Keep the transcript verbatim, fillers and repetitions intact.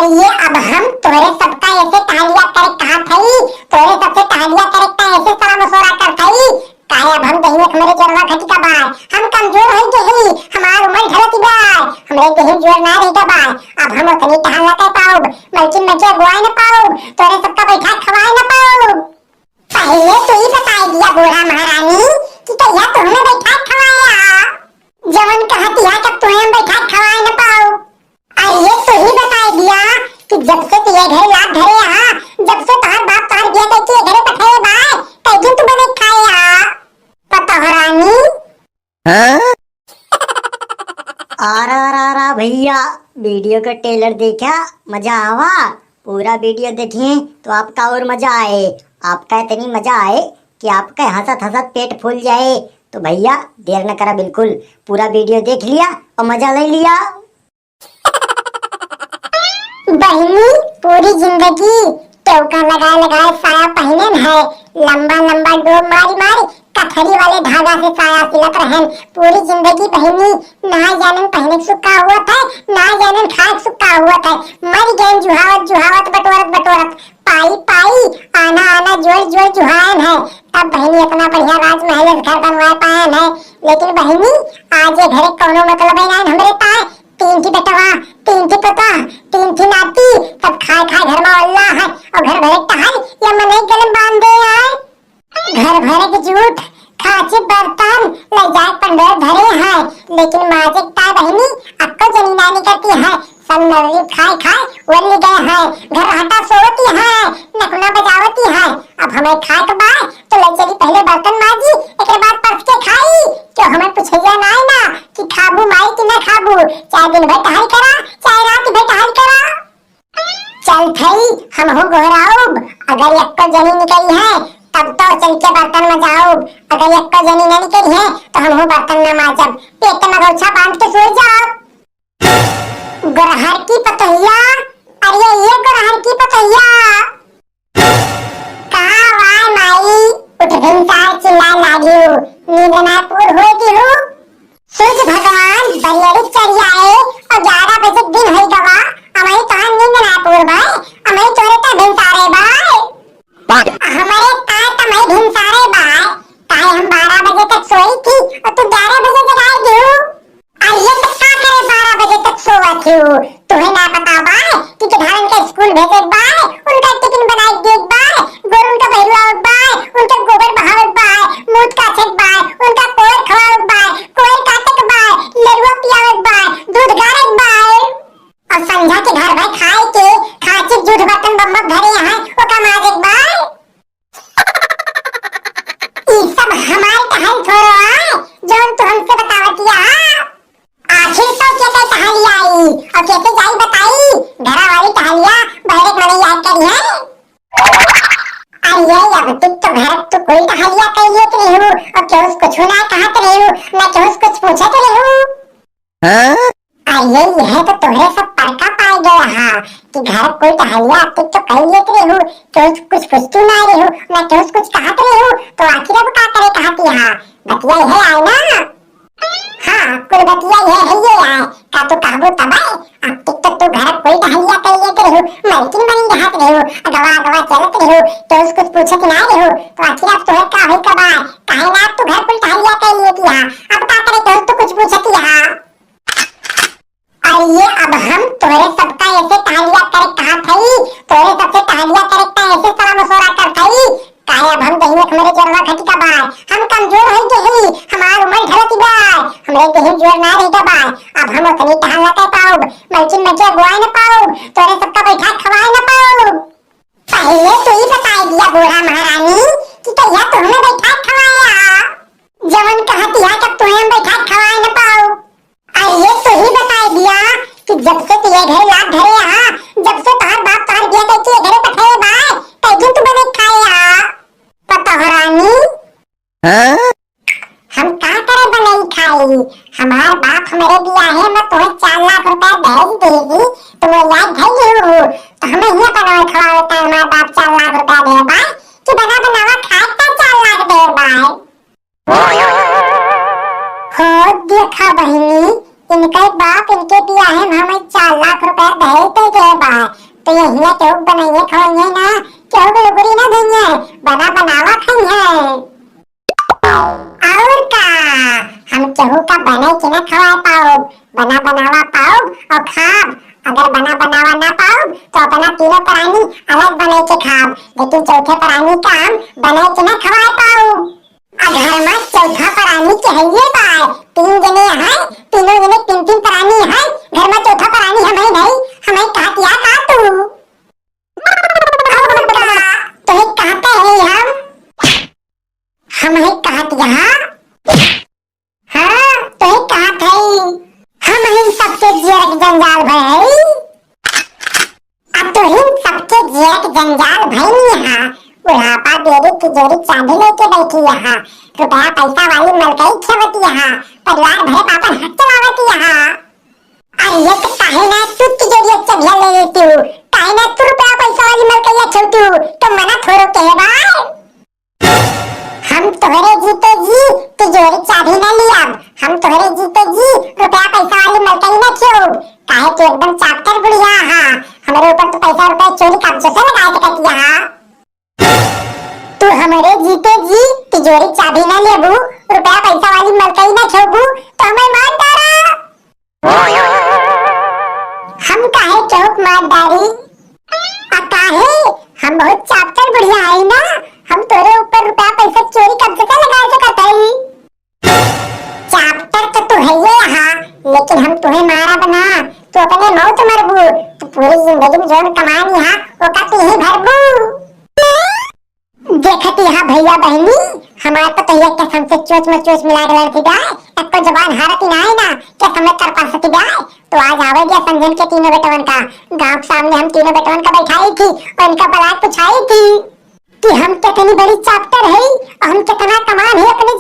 ये अब हम तोरे सबका ऐसे टहलिया करे कहत हई, तोरे सबसे टहलिया करे का ऐसे सलाह मशवरा करत हई। काहे अब हम दहिने हमरे जोरवा घटी का बाय, हम कमजोर होई गए हई, हमार उम्र ढलत बाय, हमरे देह जोर ना रह गया बाय, अब हम उतनी टहल ना कर पाउब, मलकिन मलकिन अगुवाए न पाउब, तोरे सबका बैठा खवाए न पाउब। पहले तू ही बताई दिया बूढ़ा महारानी कि कहिया तुहमें बैठा खवाया, जवन कहत या कि तुहे हम बैठा खवाए न पाउब। अरे ये तू ही बताई दिया कि जब से तू ये घर लाग घरे हा, जब से तोहर बाप तोहर बिया करके ये घरे पठाए बाय, तै दिन तू बने खाए हा। पतोह रानी। हाँ? आरा, आरा, आरा, भैया, वीडियो का ट्रेलर देखा, मजा आवा। पूरा वीडियो देखिए तो आपका और मजा आए। आपका इतनी मजा आए कि आपका हंसत हंसत पेट फूल जाए। तो भैया, देर न करा बिल्कुल, पूरा वीडियो देख लिया और मजा ले लिया। बहिनी, पूरी जिंदगी टोका लगाए लगाए साया पहिनेन है, लंबा लंबा डोर मारी मारी कथरी वाले धागा से साया सिलत रहन। पूरी जिंदगी बहिनी ना जानन पहिने के सुख का हुआ था, ना जानन खाए के सुख का हुआ था। मर गए जुहावत जुहावत, बटोरत बटोरत, पाई पाई, आना आना, जोर जोर जुहायन है। तब बहिनी इतना बढ़िया राजमहल घर बनवाए पायन है। लेकिन बहिनी, आज ये घरे कौनो मतलब है ना हमरे ताए। तीन ठी बेटवा, तीन ठी पतोह, तीन ठी नाती, सब खाए खाए घर में अल्ला है और घर भरे टहल या मनई गले में बांध दे आए। घर भरे के जूठ, खांची बर्तन ले जाए पंडोर धरे हैं, लेकिन माजे का बहिनी अक्को जनी ना निकलती है। सब नवरी खाए खाए वल्ली गए हैं, घर हटा सोवती है, नकुना बजावती है। अब हमें खाए के बाद तो ले चली पहले बर्तन माजी, एक बाद परस के खाई। क्यों हमें पूछैया ना है ना कि खाबू माई कि ना खाबू, चाहे दिन भर टहल करा, चाहे रात भर टहल करा। चल थई, हमहू गोहराउब, अगर एक्को जनी निकली है, तब तो चल के बर्तन मजाउब, अगर एक्को जनी न निकली है, तो हमहू बर्तन न माजब, पेट में गौछा बांध के सोई जाब। गोरहर की पतोहिया, अरे ये गोरहर की पतोहिया। का वाय माई, उठ भिनसार चिल्लाए लागिउ, नींद ना पूर होए दिहु। सूर्य भगवान बरियरी चढ़ आए और ग्यारह बजे दिन होई गवा, अमई तोहार नींद ना पूर बाय, अमई तोरे का भिनसारे बाय। हमरे का तमई भिनसारे बाय, काहे हम बारह बजे तक सोई थी और तू ग्यारह बजे जगाए दिहु। अरे ये तो का करे बारह बजे तक सोवत ही हो? तुहे ना पता बाय कि केधारन के स्कूल भेजे बाय, उनका टिफिन बनाए दे बाय, गोरुन का बहरुआ बाय, उनके गोबर बहावे बाय, मूत काछे बाय, उनका कोयर खवावे बाय, कोयर काटे बाय, लरुआ पियावे बाय, दूध गारे बाय। और संझा के घर भर खाए के खांची जूठ बर्तन बम्बक धरे हैं, ओका माजे बाय। ई सब हमार टहल थोड़ो आय, जौन तू हमसे बतावतिया हा। आखिर तो के के टहलिया आई, और के के जाई बताई, घरा वाली टहलिया बहरे के मने याद करी है। अरे ये अब तक तो घर तू कोई टहलिया कह लेत रही हूँ, और केहू से कुछ ना कहत रही हूँ, ना केहू से कुछ पूछत रही हूँ। हाँ? अरे यह तो तोहरे सब परका पाए गया हा कि घर कोई टहलिया अब तक तो कह लेत रही हूँ, केहू से कुछ पूछती ना रही हूँ, ना केहू से कुछ कहत रही हूँ, तो आखिर अब का करे कहती हा? बतिया है आए ना। हाँ, कुल बतिया ये है ये आए, का तू कहबो तबे? अब तक तो तू घर कोई टहलिया कह लेत रही हूँ, मलकिन बनी रहत रही हूँ, अगवा अगवा चलत रही हूँ, केहू से कुछ पूछत ना रही हूँ, तो आखिर अब तोहरे का होई कबा? काहे ना तू घर कुल टहलिया कह लेती हा? अब का करे केहू से कुछ पूछती हा? अरे ये अब हम तोरे सबका ऐसे टहलिया करे कहत हई, तोरे सबसे टहलिया करे का ऐसे सलाह मशवरा करत हई। काहे अब हम दहिने हमरे जोरवा घटी का बाय, हम कमजोर होई गए हई, हमार उम्र ढलत बाय, हमरे देह जोर ना रह गया बाय, अब हम उतनी टहल ना कर पाउब, मलकिन मलकिन अगुवाए न पाउब, तोरे सबका बैठा खवाए न पाउब। पहले तू ही बताई दिया बूढ़ा महारानी कि कहिया तुहमें बैठा खवाया। जवन कहत या कि तुहे हम बैठा खवाए न पाउब। अरे ये तू ही बताई दिया कि जब से तू ये घर लाग घरे हा, जब से तोहर बाप तोहर बिया करके ये घरे पठाए बाय, तै दिन तू बने खाए हा। पतोह रानी। हाँ? हम का करे बनई खाई? हमार बाप हमरे बियाहे में तोहे चार लाख रुपया दहेज देगी, तो वो याद धई लिहू, तो हमें हियां बनावे खवावे का हमार बाप चार लाख रुपया दे बाय कि बना बनावा खाए का चार लाख दे बाय। हो देखा बहिनी, इनके बाप इनके बियाहे में हमें चार लाख रुपया दहेज दे गए बा। बनाइए खवाइए ना, केहू के लुगरी ना धोइए, बना बनावा खाइए। और का, हम केहू का बनाई के ना खवाए पाउब, बना बनावा पाउब और खाब। अगर बना बनावा ना पाउब तो अपना तीनों प्राणी अलग बनाई के खाब, लेकिन चौथे प्राणी का हम बनाई के ना खवाए पाउब। आ घर में चौथा प्राणी के हइये बा, तीन जने हैं, तीनों जने तीन तीन प्राणी हैं, घर में चौथा प्राणी हम ही नहीं, हम ही कहतिया का तू? और का, तोहे कहते हैं हम, हम ही कहतिया। हाँ, तोहे कहत है, हम ही सबके जियरक जंजाल भई। अब तोहिन सबके जियरक जंजाल भई यहाँ, बुढ़ापा बेरी तिजोरी चाबी लेके बैठी यहाँ, रुपया पैसा वाली मलकई खेवत यहाँ, परिवार भरे पापन हाथ चलावत यहाँ। अरे ये तो काहे ना तू तिजोरी चाबिया ले लेती हूँ, काहे ना तू रुपया पैसा वाली मलकैया खेवती हूँ, तो मना थोड़ो के है भाई। हम तोहरे जीते जी तिजोरी चाबी ना लियाब, हम तोहरे जीते जी रुपया पैसा वाली मलकई ना खेउब, काहे तू एकदम चापटर बुढ़िया हा, हमरे ऊपर तो पैसा रुपया चोरी कब्जे से लगाए सकतिया हा। तू हमरे जीते जी तिजोरी चाबी ना लेबू, रुपया पैसा वाली मलकई ना खेउबू, तो हमें मार डारा। हम काहे केहू के मार डारी? आ काहे? हम बहुत चापटर बुढ़िया हई ना, हम तोरे ऊपर रुपया पैसा चोरी कब्जे से लगा सकत हई। चापटर तो तू हइये हा, लेकिन हम तुहे मारब ना, तू अपने मौत मरबू। तू पूरी जिंदगी में जौन कमानी हा, ओका तू ही भरबू। देखत यहाँ भैया बहनी, हमार पतोहिया के हमसे चोच में चोच मिला के लड़ती जाए, एको जबान हारती ना है ना, के समय कर पा सकी जाए। तो आज आवे दिया समझन के तीनों बेटवन का, गांव के सामने हम तीनों बेटवन का बैठाई थी और इनका बलात पुछाई थी कि हम कितनी बड़ी चापटर है और हम कितना कमान है अपने